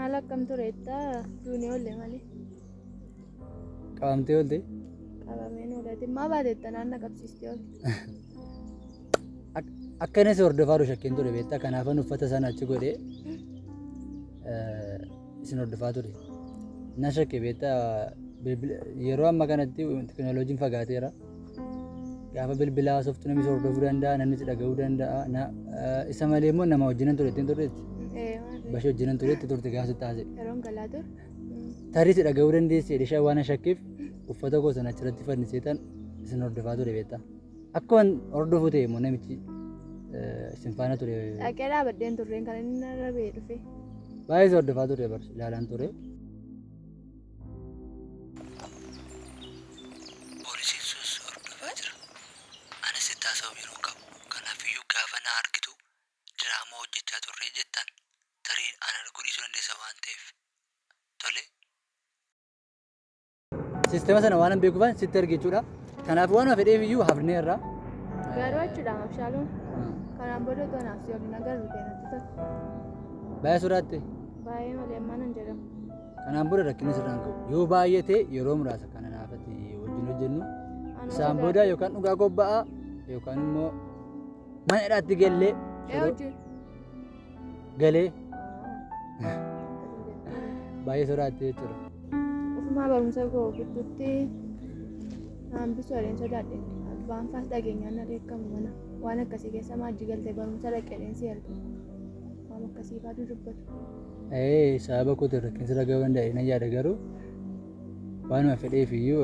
Maal akkam tureetta duunee oolle malee. Qabamtee oolte? Qabameen oolate. Maa baateetta naan na qabsiistee oolte. Akka inni si hordofaa jiru shakkeen ture beektaa kanaafan uffata sana achi godhee isin hordofaa ture. Na shakke beektaa yeroo amma kanatti teekinooloojiin fagaateera. Gaafa bilbila haasoftu namni si hordofuu danda'a, namni si dhaga'uu danda'a. Isa malee immoo nama wajjinan ture ittiin turreetti. Bashee wajjinan ture itti turte gaafa sitti haasa'e. Yeroon galaa ture. Tarii si dhaga'uu dandeessi jedhee waan na shakkeef uffata koo sana achirratti fannisee tan isin hordofaa ture beektaa. Akka waan hordofu ta'e immoo namichi isin faana ture. Dhaqee dhaabadheen turreen kan inni narra ba'ee dhufe. Baay'ee si hordofaa ture bar ilaalaan ture. Poolisiin sus hordofaa jira. Anis sitti haasa'uuf yeroo hin qabu. Kanaafiyyuu gaafa na argitu diraamaa hojjechaa turre jettaan. Tarii ana arguu dhiisuu dandeessa waan ta'eef. Tole? Siistema sana waanan beekuufan sitti erge jechuudha. Kanaaf waanuma fedheef iyyuu hafneerra. Garuu jechuudha Abshaaluun kanaan booda otoo anaaf si waliin agarru ta'e natti tola. Baay'ee sodaatte. Baay'ee malee ammaa nan jedhamu. Kanaan booda rakkinni sirraan ga'u. Yoo baay'ate yeroo muraasa kana naafati wajjin hojjennu. Isaan booda yookaan dhugaa qophaa'a yookaan immoo mana hidhaatti gallee Ee hojii. galee baay'ee sodaatte jechuudha. Ofumaa barumsa koo gidduutti hambisu jedheen sodaadhe. Abbaan faas dhageenyaan na dheekkamu mana. Waan akkasii keessa maajji galte barumsa dhaqee si erga. Waan akkasii faatu dubbatu. Ee sababa kootiin rakkinni sirra ga'uu danda'a nan yaada garuu waanuma fedheef iyyuu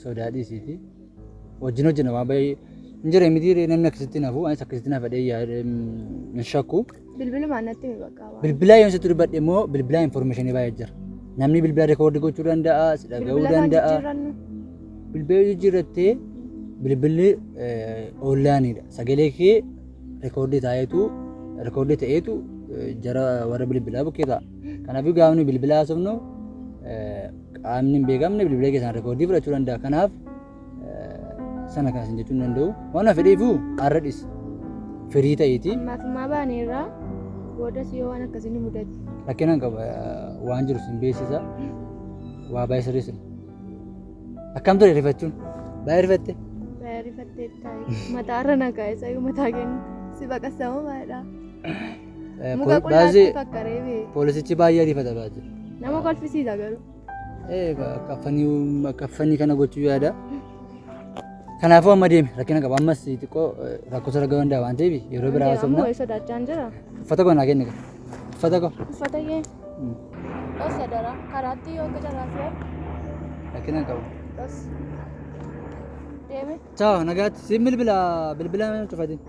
sodaa dhiisiiti. Wajjin hojjenna waan baay'ee hin jira miti namni akkasitti nafu anis akkasitti nafa dhee hin shakku. Bilbilumaan natti himi bakka waan. Bilbilaa yoon sitti dubbadhe immoo bilbilaa information baay'ee jira. Namni bilbila rekoordi gochuu danda'a, si dhaga'uu Bilbila kaan danda'a. jijjiirrannu. Bilbila jijjiirrattee bilbilli onlaayiniidha. Sagalee kee rekoordii taa'eetu rekoordii ta'eetu jara warra bilbilaa bukkee ta'a. Kanaafuu gaafa nuyi bilbila haasofnu qaamni hin beekamne bilbila keessaan rekoordii fudhachuu danda'a. Kanaaf sana kana sin jechuu hin danda'u. Waan fedheefuu har'a dhis firii ta'iiti. Ammaafummaa baaneerraa boodas yoo waan akkasii nu mudate. Rakkina hin qabu waan jiru sin beeksisa. Waa baay'ee sirreessina. Akkam ture rifachuun? Baay'ee rifatte? Baay'ee rifattee taa'e. Mataarra na kaa'e sayyuu mataa kennu. Si baqassamoo maalidha? Muka qullaatti fakkaree bee. Poolisichi baay'ee rifata baay'ee. Nama kolfisiisa garuu. Akka fanii kana gochuu yaada. Kanaafuu amma deemi rakkina qaba. Ammas xiqqoo rakkoo sarara ga'uu danda'a waan ta'eef yeroo biraa haasofna. Amma sodaachaa hin jira. Uffata koo naa kenni. Uffata koo. Uffata kee. Dhossa dara karaatti yoo akka carraa si argu. Rakkina hin qabu. Dhossa. Deeme. Ciao nagaatti siin bilbila bilbila cufatin.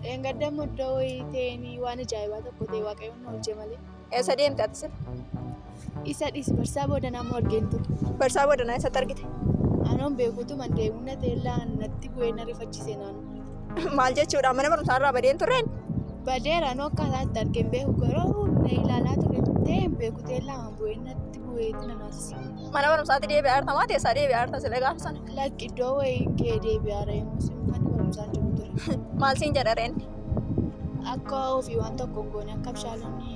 Dheengadda immoo iddoo wayii ta'eenii waan ajaa'ibaa tokko ta'e waaqayyoon nu oolche malee. Eessa deemte ati sila? Isa dhiisi barsaa booda nama argeen ture. Barsaa booda na eessatti argite? Anoon beekuutuman deemuu na teellaa natti bu'ee na rifachiise naannoo. Maal jechuudha mana barumsaa irraa badeen turreen? Badeera anoo akkaataa itti argeen beeku garuu na ilaalaa ture ta'e hin beeku teellaan bu'ee natti bu'ee na naasise. Mana barumsaatti deebi'aa jirta moo teessaa deebi'aa jirta sila gaafa sana? Lakki iddoo wayiin kee deebi'aa reemu sun mana barumsaan jiru ture. Maal siin jedha reenni? Akka ofii waan tokko hin goone akka bishaanonni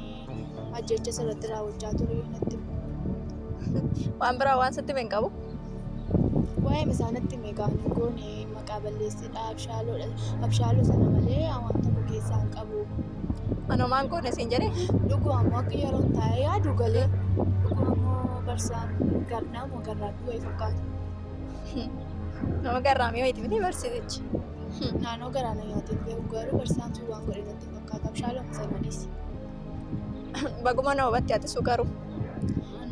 ajjeecha sirratti raawwachaa ture natti hime. Waan biraa waan sitti hime hin qabu. Waa'ee isaa natti hime gaan hin goone maqaa balleessidha abshaaloodha abshaaloo sana malee waan tokko keessaa hin qabu. Anoo maan goone siin jedhee? Dhuguma immoo akka yeroon taa'ee yaadu galee dhuguma immoo barsaan garnaa moo garraamii wayii fakkaata. Nama garraamii wayiiti miti barsiisichi. Naannoo garaa na nyaatee beeku garuu barsaan sun waan godhe natti hin fakkaatu abshaaloo sana dhiisi. Baguma na hubatte ati garuu.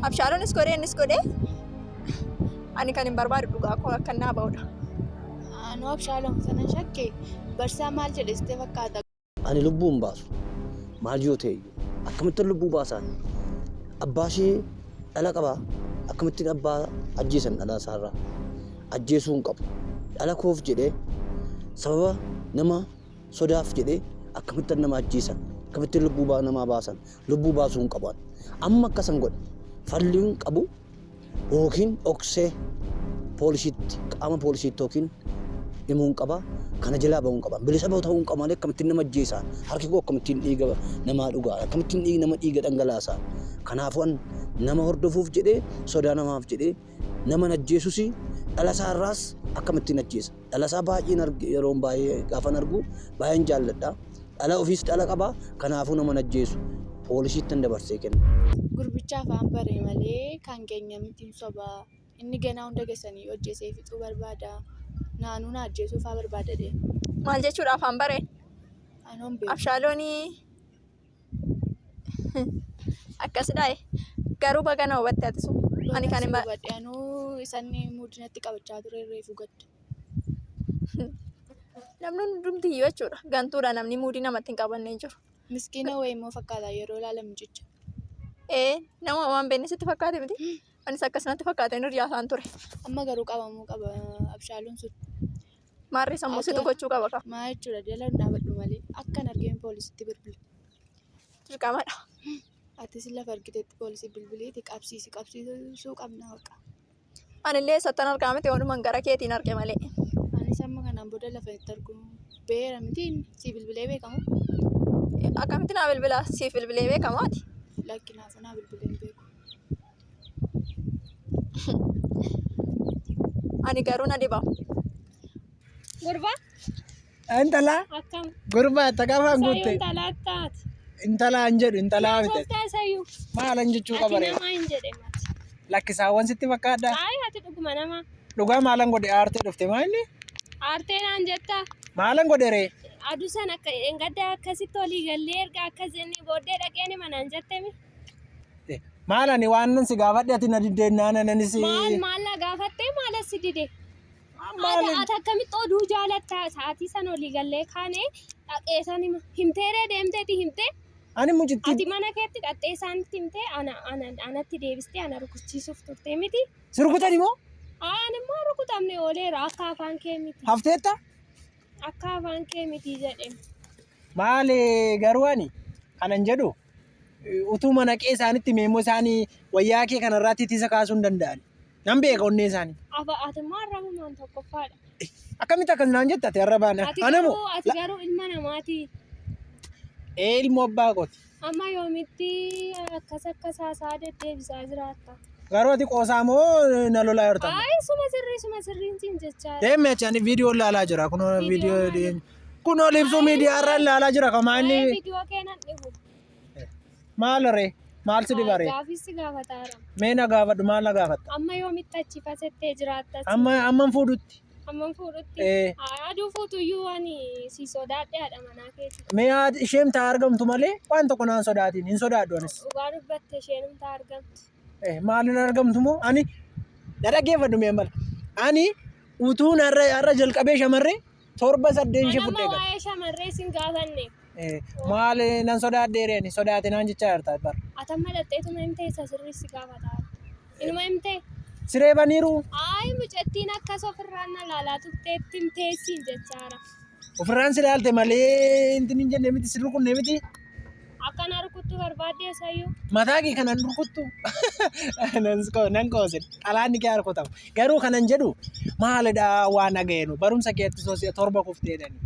Abshaaloonis godhee innis godhee ani kan hin barbaadu dhugaa koo akka naa ba'udha. Anoo abshaaloo sana shakke barsaa maal jedhe sitti fakkaata. Ani lubbuu hin baasu. Maal yoo ta'e iyyuu akkamittan lubbuu baasaan? Abbaa ishee dhala qabaa akkamittiin abbaa ajjeesan dhala isaarraa? Ajjeesuu hin qabu. Dhala koof jedhee Sababa nama sodaaf jedhee akkamittan nama ajjeesan, akkamittiin lubbuu namaa baasan, lubbuu baasuu hin qabu ani. Amma akkasan godhe falli hin qabu yookiin dhoksee poolisiitti qaama poolisiitti yookiin himuu hin qaba. Kana jalaa bahuu hin qaba. Bilisa ta'uu hin qaba malee akkamittiin nama ajjeesaan harki koo akkamittiin dhiiga namaa dhugaa akkamittiin dhiiga nama dhiiga dhangalaasaa. Kanaafuu an nama hordofuuf jedhee sodaa namaaf jedhee nama ajjeesus dhala isaa irraas akkamittiin ajjeesa. Dhala isaa baay'een arge yeroon baay'ee gaafan argu baay'een jaalladha. Dhala ofiis dhala qaba. Kanaafuu nama ajjeesu poolisiitti dabarsee kenna. Gurbicha afaan bare malee kan keenya mitiin sobaa. Inni ganaa hunda keessanii hojjesee fixuu barbaada. Naanuu na ajjeesuu fa'aa barbaada deema. Maal jechuudha afaan bareen? Anoon beeku. Abshaaloonii akkasidhaa garuu baga na hubatte ati sun. Ani kan hin Hubadhe anuu isanni muudinatti qabachaa ture reefu gadda. Namni hundumti iyyuu jechuudha. Gantuudha namni muudii namatti hin qabanne hin jiru. Miskiina wayii immoo fakkaata yeroo ilaalamu jecha. Ee nama waan beekne sitti fakkaate miti. Anis akkasumatti fakkaate hiriyaa isaan ture. Amma garuu qabamuu qaba abshaaluun sun. Maarree sammuu situ gochuu qaba qaba. Maa jechuudha jala hin dhaabadhu malee akkan argeen poolisitti bilbila. Dirqamadha. Atis lafa argitetti poolisii bilbiliiti qabsiisi qabsiisuu qabna baqa. Anillee eessattan argaa miti walumaan gara keetiin arge malee. Anis amma kanaan booda lafa itti argu beera miti si bilbilee beekamu. Akkamitti naa bilbilaa siif bilbilee beekamaati. Lakki naafuu naa bilbilee hin beeku. Ani garuu na dhiba. Gurbaa Intala akkam gurbaa itti gafaan sayyuu guutte intala taate. intala hin jedhu intalaa miti. Gooftaa sayyuu Maalan jechuu ati qaba ree? namaa hin jedhe mati. Lakkisaawwan sitti fakkaadha. Ayi ati dhuguma nama. Dhugaa maalan godhe aartee dhufte maalli? Aartee naan jettaa. Maalan godhe ree? Aduu sana akka engadda akkasitti olii gallee erga akkas jennee booddee dhaqeen hima naan jette mi? Maal ani waan nan si gaafadhe ati na diddeenaan anis. Maal maal na gaafattee maal as si dide? Maal Ati akkamitti oduu jaalattaa sa'aatii sana olii gallee kaanee dhaqee san hima. Himteeree deemteeti himtee ani mucittii ati mana keetti dhaqxee isaanitti himtee ana ana anatti deebistee ana rukuchiisuuf turte miti. si rukutan immoo Ani immoo rukutamne ooleera akka afaan kee miti. hafteetta? Akka afaan kee miti jedhe. Maali garuu ani kanan jedhu utuu mana qee isaanitti meemmoo isaanii wayyaa kee kanarraatti ittisa kaasuu hin danda'an. Nan beeka onnee isaanii. Afa ati immoo arrabumaan tokkoffaadha. Akkamitti akkas naan jetta ati arra baana? Ati Ana moo? garuu ati garuu ilma namaati. Ee ilmoo abbaa kooti. Amma yoomitti akkas akkas haasaa deddeebisaa jiraatta. Garuu ati qoosaa moo na lolaa jirta? Ayi suma sirrii suma sirriin siin jechaa. Deemee achi ani viidiyoo ilaalaa jira. Kunoo Viidiyoo viidiyoo maali? kunoo libsuu miidiyaa irra ilaalaa jira. Kamaa Ayi inni viidiyoo kee nan dhibu. maal ree? Maal si dhiba ree? Gaafis si gaafataara. Mee na gaafadhu maal na gaafatta? Amma yoomitti achi fasettee jiraatta? Amma amman fuudhutti. Amma fuudhutti. Ee. Aduu fuutuyyuu ani si sodaadhe haadha manaa keeti. Mee haati isheen taa argamtu malee waan tokko naan sodaatiin hin sodaadhu anis. Dhugaa dubbatte isheenumtaa argamtu. Eh, maaliin argamtu moo ani na dhaggeeffadhu mee mala. Ani utuun har'a har'a jalqabee shamarree torba saddeet ishee Ani amma fudhee gala. waa'ee shamarree sin gaafanne. Eh, maal nan sodaadhee reeni sodaate naan jechaa jirta bara. Ati amma dhaqxeetuma himtee isa sirrii si gaafataa. Inuma himtee. Siree baniiru Ayi mucattiin akkas ofirraan na laalaa turteetti himteessiin jechaara. ofirraan si ilaalte malee intin hin jenne miti si rukunne miti Akkana rukuttu barbaadde sayyuu. mataa kee kanan rukuttu nan qoose xalaanni kee rukutamu garuu kanan jedhu maalidha waan dhaga'eenu barumsa keetti soo torba kufteedhani.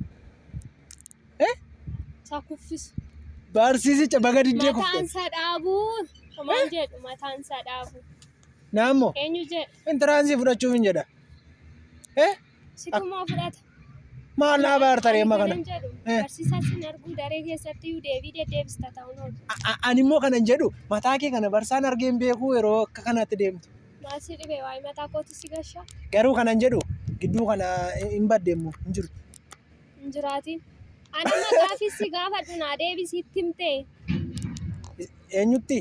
Isa kuffisu. Barsiisicha baga diddee Mataan kufte. isaa dhaabuun. Maal jedhu mataan isaa dhaabu. Naammoo Eenyu jedhu? intiraansii fudhachuuf hin jedha. Eh Situmoo fudhata. maal naa baarta Ani reemma kana. kanan jedhu Eh. barsiisaa sin arguu daree keessatti iyyuu deebii deddeebista ta'uun oolu. Ani immoo kanan jedhu mataa kee kana barsaan argee hin beeku yeroo akka kanatti deemtu. Maal si dhibe waa'ee mataa kootu si gashaa? Garuu kanan jedhu gidduu kana hin baddeemmu hin jirtu. Hin jiraatiin. Ani amma gaafii si gaafadhu naa deebisiitti himtee. Eenyutti?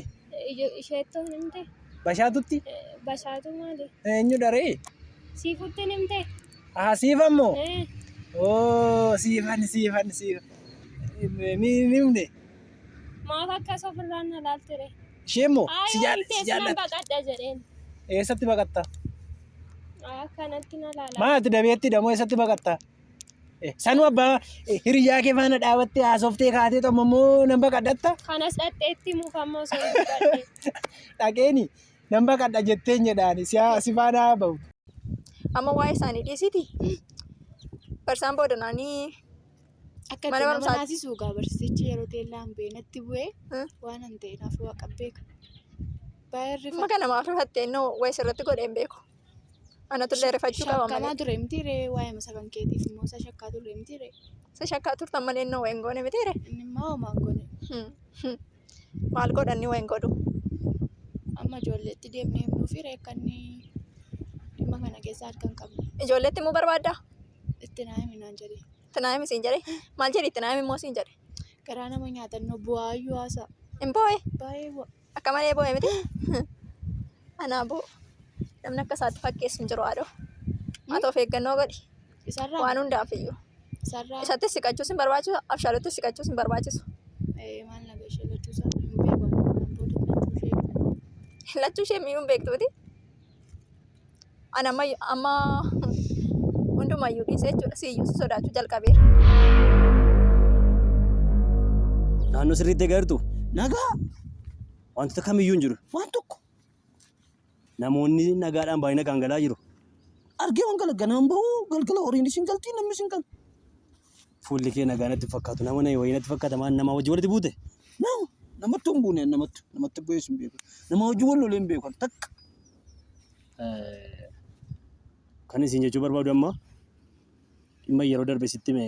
Isheettoo hin himtee? Bashaatutti? Bashaatu maali? Eenyu daree? Siifutti hin himtee? Haa siifan moo? Eh, Oo siifan siifan siifan. Ni himne. Maaf akkas ofirraan na laaltire? Isheen moo si Aayoo jaal himtee si sinan jaallatti. baqadha jedheen. Eessatti baqatta? Akkanatti na laala. Maa ati dabeetti moo eessatti baqatta? Sanuu abbaa hiriyyaa kee faana dhaabattee haasoftee kaatee amma immoo nan baqadhatta. Kanas dhaqxeetti himuuf amma osoo hin dubbadhe. Dhaqeeni nan baqadha jetteen jedhaani si faana haa ba'u. Amma waa'ee isaanii dhiisiti. Barsaan booda naanii Akka Mana itti nama barumsaatti. naasisu egaa barsiisichi yeroo teellaan beenatti bu'ee Hmm. waan an ta'e naaf waaqa beeka. Baay'ee amma rifadhe. kana maaf rifattee innoo wayi sirratti godhee hin beeku. Anatu illee rifachuu qaba Shakkamaa malee. ture miti ree waa'ee masa kan keetiif immoo isa shakkaa ture miti ree. Isa shakkaa turtan malee innoo wayi hin goone miti ree. Inni immoo homaa hin goone. Maal godha inni wayi hin godhu. Amma ijoolleetti deemnee himnuufi ree akka inni dhimma kana keessa harka hin qabne. Ijoolleetti himuu barbaaddaa? Itti naa himi naan jedhe. Itti naa himi siin jedhe. Maal jedhi itti naa himi immoo siin jedhe. Garaa nama nyaatannoo bu'aayyuu haasa'a. Hin boo'e. Baay'ee bu'a. Akka malee boo'e miti. Anaa boo. Namni akka isaatti fakkeessu hin jiru haadhoo. Ati of eeggannoo godhi. Isarraa Waan hundaaf iyyuu. isarraa Isattis siqachuus hin barbaachisu, abshaalottis siqachuus hin barbaachisu. maal na gashee lachuu isaa hin beeku ani kanaan booda lachuu ishee. Lachuu ishee mi'uu hin beektu miti. Ani amma amma hundumayyuu dhiisee jechuudha. Siyyuu si sodaachuu jalqabeera. Naannoo sirriitti eegaa jirtu Nagaa wantoota kamiyyuu hin jiru. waan tokko Namoonni nagaadhaan baay'ina nagaan galaa jiru. argee waan gala ganaan bahu galgala horiin isin galtii namni isin galu. Fuulli kee nagaa natti hin fakkaatu. Nama na wayii natti fakkaata. Maal nama wajjin walitti buute? Nama namatti hin buune namatti namatti bu'ees hin beeku. Nama hojii wal lolee hin beeku takka. Kan isin jechuu barbaadu amma dhimma yeroo darbe sitti hime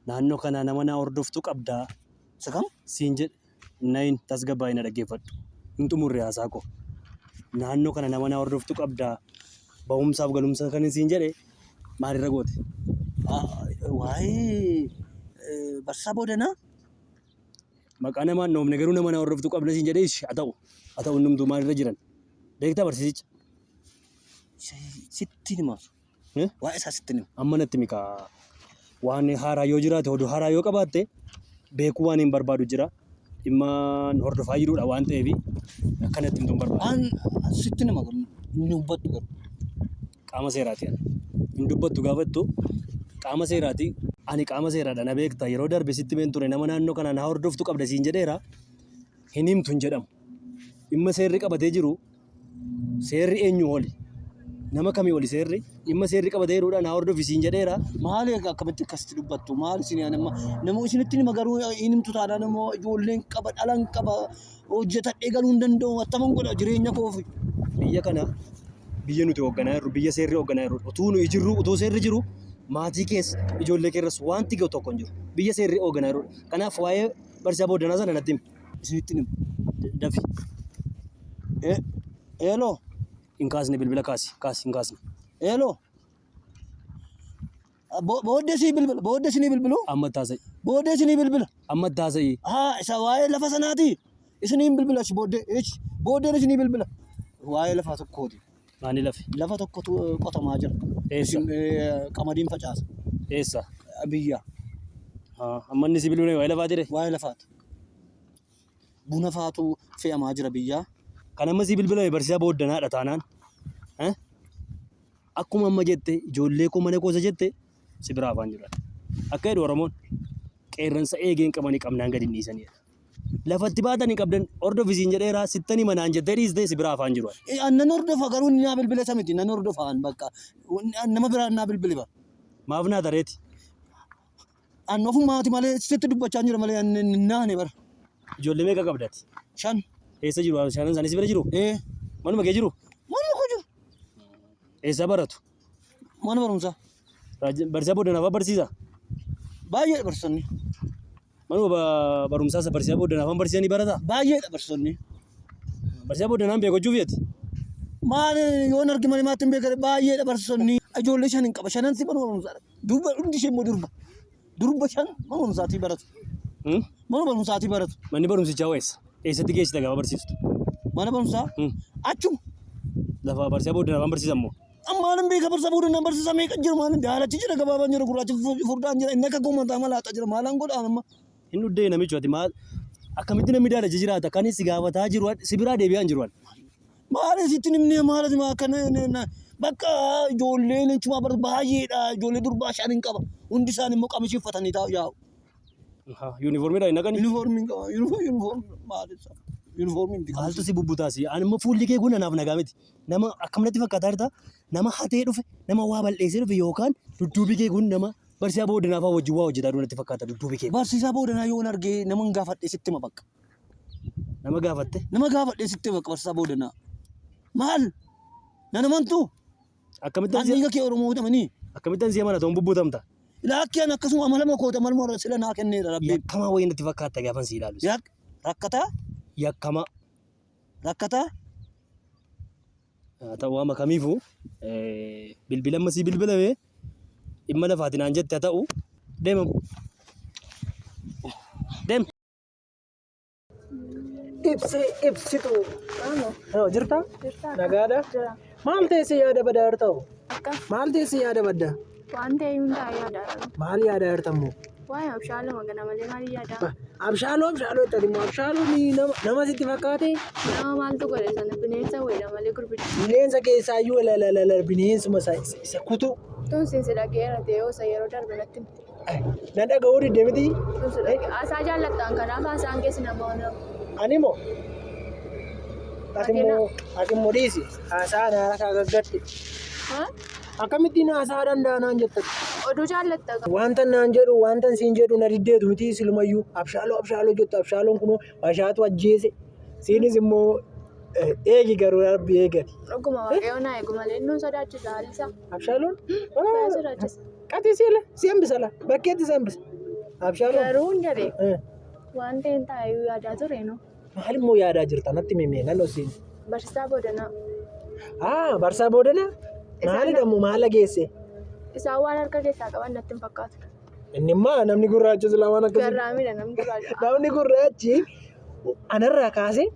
naannoo kana nama na hordoftu qabdaa Isa kam? siin jedhe nayin tasgabbaa'ii na dhaggeeffadhu. Hin xumurre haasaa koo. Naannoo kana nama na hordoftu qabdaa ba'umsaaf galumsa kan siin jedhe maalirra goote? Waa'ee barsaa boodanaa Maqaa namaa hin dhoofne garuu nama na hordoftu qabda siin jedhee ishi haa ta'u haa ta'u hundumtuu maalirra jiran beektaa barsiisicha? Sitti himaaf. Waa'ee isaa sitti hima. Amma natti himi kaa waan haaraa yoo jiraate oduu haaraa yoo qabaatte beekuu waan hin barbaadu jira. Dhimma hordofaa jirudha waan ta'eef akka natti himtu hin barbaadu. Waan sitti hima garuu hin hubbattu garuu. Qaama seeraati ani. Hin dubbattu gaafattu qaama seeraati. Ani qaama seeraadha na beekta yeroo darbe sitti himeen ture nama naannoo kanaa na hordoftu qabda siin jedheera hin himtu hin jedhamu. Dhimma seerri qabatee jiru seerri eenyu oli? Nama kamii oli seerri? Dhimma seerri qabatee jiruudha na hordofi siin jedheera. Maali akkamitti akkasitti dubbattu? Maali isin nama nama isinitti hima garuu hin himtu taanaan immoo ijoolleen qaba dhalan qaba hojjetadhee galuu hin danda'u attaman godha jireenya koofi. Biyya kana biyya nuti hoogganaa jirru biyya seerri hoogganaa jirru utuu nuyi jirru utuu seerri jiru maatii keessa ijoollee keerras wanti ga'u tokko hin jiru. Biyya seerri hoogganaa jirudha. Kanaaf waa'ee barsiisaa booddanaa sana natti himi. Isinitti hima. Dafi. Eeloo. Hin kaasne bilbila kaasi kaasi hin kaasne. Eeloo. Booddee sii bilbila booddee isinii bilbilu. Amma taasa'i. Booddee isinii bilbila. Amma taasa'i. Haa isa waa'ee lafa sanaati. Isiniin bilbila achi booddee ichi booddeen isinii bilbila. Waa'ee lafaa tokkooti. Maani lafi? Lafa tokkotu qotamaa jira. Eessa? Qamadiin facaasa. Eessa? Biyya. Amma inni si bilbilee waa'ee lafaa jedhe? Waa'ee lafaati. Buna faatu fe'amaa jira biyyaa. Kan amma si bilbilame barsiisaa booddanaadha taanaan. Akkuma amma jette ijoollee koo mana koosa jette si biraa afaan jiran. Akka jedhu Oromoon qeerransa eegeen qabanii qabnaan gadi hin dhiisanidha. Lafatti baatanii qabdan hordofisiin jedheera sittanii manaan jettee dhiistee si biraa afaan jiru. Nan hordofa garuu inni naa bilbile isa miti nan hordofa an bakka nama biraan naa bilbile bara. Maaf naa tareeti? An ofumaati malee sitti dubbachaa jira malee an hin naane bara. Ijoollee meeqa qabdati? Shan. Eessa jiru? Shanan isaanii si bira jiru? Ee. Manuma kee jiru? Manuma koo jiru. Eessa baratu? Mana barumsaa. Barsiisaa booddanaaf barsiisa? Baay'eedha barsiisonni. Manuma barumsaa isa barsiisaa booddanaaf barsiisanii barataa? Baay'eedha barsiisonni. Barsiisaa booddanaan beeku jechuuf yeeti? Maal yoon arge malee maatti hin beekane baay'eedha barsiisonni. Ijoollee shan hin qaba. Shanan si mana barumsaa. Durba hundi ishee immoo durba. Durba shan mana barumsaatii baratu. Mana barumsaatii baratu. Manni barumsichaa eessa? Eessatti geessita gaafa barsiistu? Mana barumsaa? Achuma. Lafa barsiisaa booddanaaf barsiisan moo? Maalin beeka barsiisaa booddee barsiisaa meeqa jira maalin daalachi jira gabaabaan jira gurraachi furdaan jira inni akka goomataa malaaxa jira maalaan godhaan amma. Hin dhuddee namichu ati maal akkamitti namni daalachi jiraata kan si gaafataa jiru si biraa deebi'aa hin jiru. Maali sitti himni maali akka Bakka ijoolleen achumaa bar baay'eedha. Ijoollee durbaa 5 hin qaba. Hundi isaanii immoo qamishii uffatanii taa'u yaa'u. Yuunifoormiidhaan hin dhaqanii? Yuunifoormiin qaba. Yuunifoormii maal isa? Yuunifoormii miti. Maaltu si bubbutaasi? Ani immoo fuulli kee kun anaaf nagaa miti. Nama akkam natti fakkaataa jirta? Nama hatee dhufe, nama waa bal'eessee dhufe yookaan dudduubi kee kun nama barsiisaa boodanaa fa'aa wajjin waa hojjetaa jiru natti fakkaata dudduubi kee. Barsiisaa boodanaa yoon argee nama hin gaafadhee sitti hima bakka. Nama gaafatte? Nama gaafadhee sitti hima bakka barsiisaa boodanaa. Maal? Nan amantuu? Akkamittan An si dhiiga kee Oromoo tamanii? akkamittan si amana ta'uun bubbutamta? Laakki an akkasuma amalama koota amaluma sila naa kenneera rabbiin. Yakkamaa wayii natti fakkaatta gaafan si ilaalu. Yak rakkataa Yakkamaa. rakkataa Haa ta'u amma kamiifuu bilbila amma sii bilbilame dhimma lafaati naan jette haa ta'u deemamu. Deem. Ibsi ibsitu. Amo. Jirta? Jirta. Nagaadha? Jira. Maal teessee yaada badaa jirta? Akka Maal teessee yaada badda? waan ta'e hundaa yaada. Maal yaada jirta immoo? Waa'ee abshaaloo magana malee maal yaada? Abshaaloo abshaaloo jettati immoo abshaaloon nama nama sitti fakkaate? Nama maaltu godhe sana bineensa wayiidha malee gurbicha. Bineensa keessaa iyyuu lalalala bineensuma isa isa kutu. Tun siin si dhaga'eera ta'ee osoo yeroo darbe natti himte. Na dhaga'uu didde miti. Tun si dhaga'e. Haasaa jaallattaan kanaaf haasaan keessi nama nama. Ani moo ati immoo ati immoo dhiisi haasaa na harkaa gaggatte. Akkamittiin haasaa danda'a naan jetta. Oduu jaallatta. Wanta naan jedhu wanta siin jedhu na diddeetu miti silumayyuu abshaaloo abshaaloo jettu abshaaloon kunoo bashaatu ajjeese siinis immoo eegi garuu rabbi eegati. Dhuguma waaqayyo naa eegu malee inni nun sodaachisa haalli isaa. Abshaaloon Baay'ee sodaachisa. qatii siila si hambisa la bakkeetti si hambisa. Abshaaloon Garuu hin jedhe waan ta'een taa'ee yaadaa ture noo. Maal immoo yaadaa jirta natti mimee nan osiin. Barsiisaa Boodanaa. Ah, barsaa Boodanaa? Maalidha immoo maal dhageesse? Isaan waan harka keessaa qaban natti hin fakkaatu. Inni immoo namni gurraachi silaa waan akkasii. Garraamiidha namni gurraachi. Namni gurraachi anarraa kaasee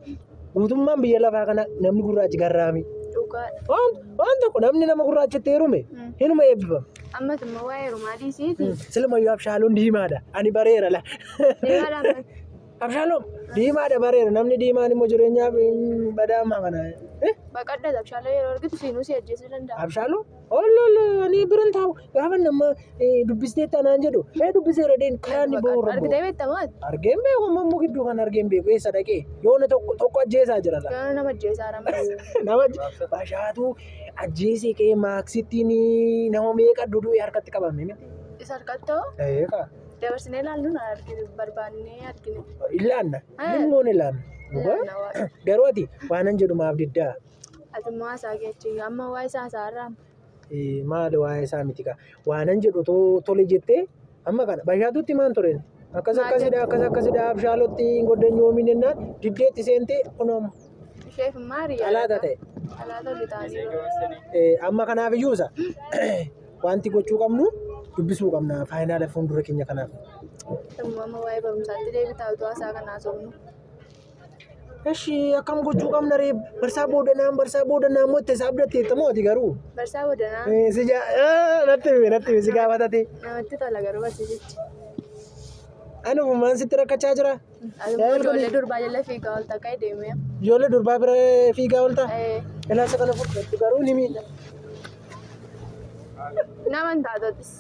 guutummaan biyya lafaa kana namni gurraachi garraamii. Dhugaadha. Waan waan tokko namni nama gurraachatti heerume hinuma eebbifama. Ammas immoo waa'ee heerumaa dhiisiiti. Silumayyuu abshaaloon diimaadha. Ani bareera la. Diimaadha ammas. Abshaalom diimaadha bareera namni diimaan immoo jireenyaaf hin badaamaa kana. Eh? Baqadha abshaaloo yeroo argitu siinuu si ajjeesuu danda'a. Abshaalom olol ani biran taa'u gaafa nama dubbistee tanaan jedhu ee dubbiseera deen karaa inni bahu irra Argitee beekta maal? Argeen beeku amma immoo gidduu kan argeen beeku eessa dhaqee yoona tokko tokko ajjeesaa jira laa. Yoona nama ajjeesaa ramas. Nama bashaatu ajjeesee ka'ee maaksittiin nama meeqa dudu'ee harkatti qabame miti. Isa harkattoo Eegaa. Dabarsinee ilaallu na arginu barbaannee argine. Ilaanna. Limmoon ilaanna. Dhugaa? Ilaanna waaqa. Garuu ati waanan jedhu maaf diddaa? Ati immoo haasaa kee achi amma waa isaa haasaa irraa. Maali waa'ee isaa miti kaa. Waanan jedhu too tole jettee amma kana bashaatutti maan tureen? Akkas Maal akkasidha akkas akkasidha abshaalotti hin goddanyoomii jennaan diddeetti seentee kunoo amma Isheef immoo hiriyaa. xalaata ta'e. Xalaata olii ta'anii Amma kanaaf iyyuu isa wanti gochuu qabnu dubbisuu qabna faayinaala fuuldura keenya kanaaf. Immoo amma waa'ee barumsaatti deebitaa utuu haasaa kana haasofnu. Eshi akkam gochuu qabna ree barsaa boodanaan barsaa boodanaa immoo itti isaa abdatteetta moo ati garuu? Barsaa boodanaa Si natti himi natti himi si gaafatate. namatti tola garuu barsiisichi. Ani ofumaan sitti rakkachaa jira. Ati immoo ijoollee durbaa jala fiigaa oolta ka'e deemee. Ijoollee durbaa bira fiigaa oolta? Ilaalcha kana fudhadhu garuu ni miidha. Nama hin taatotis.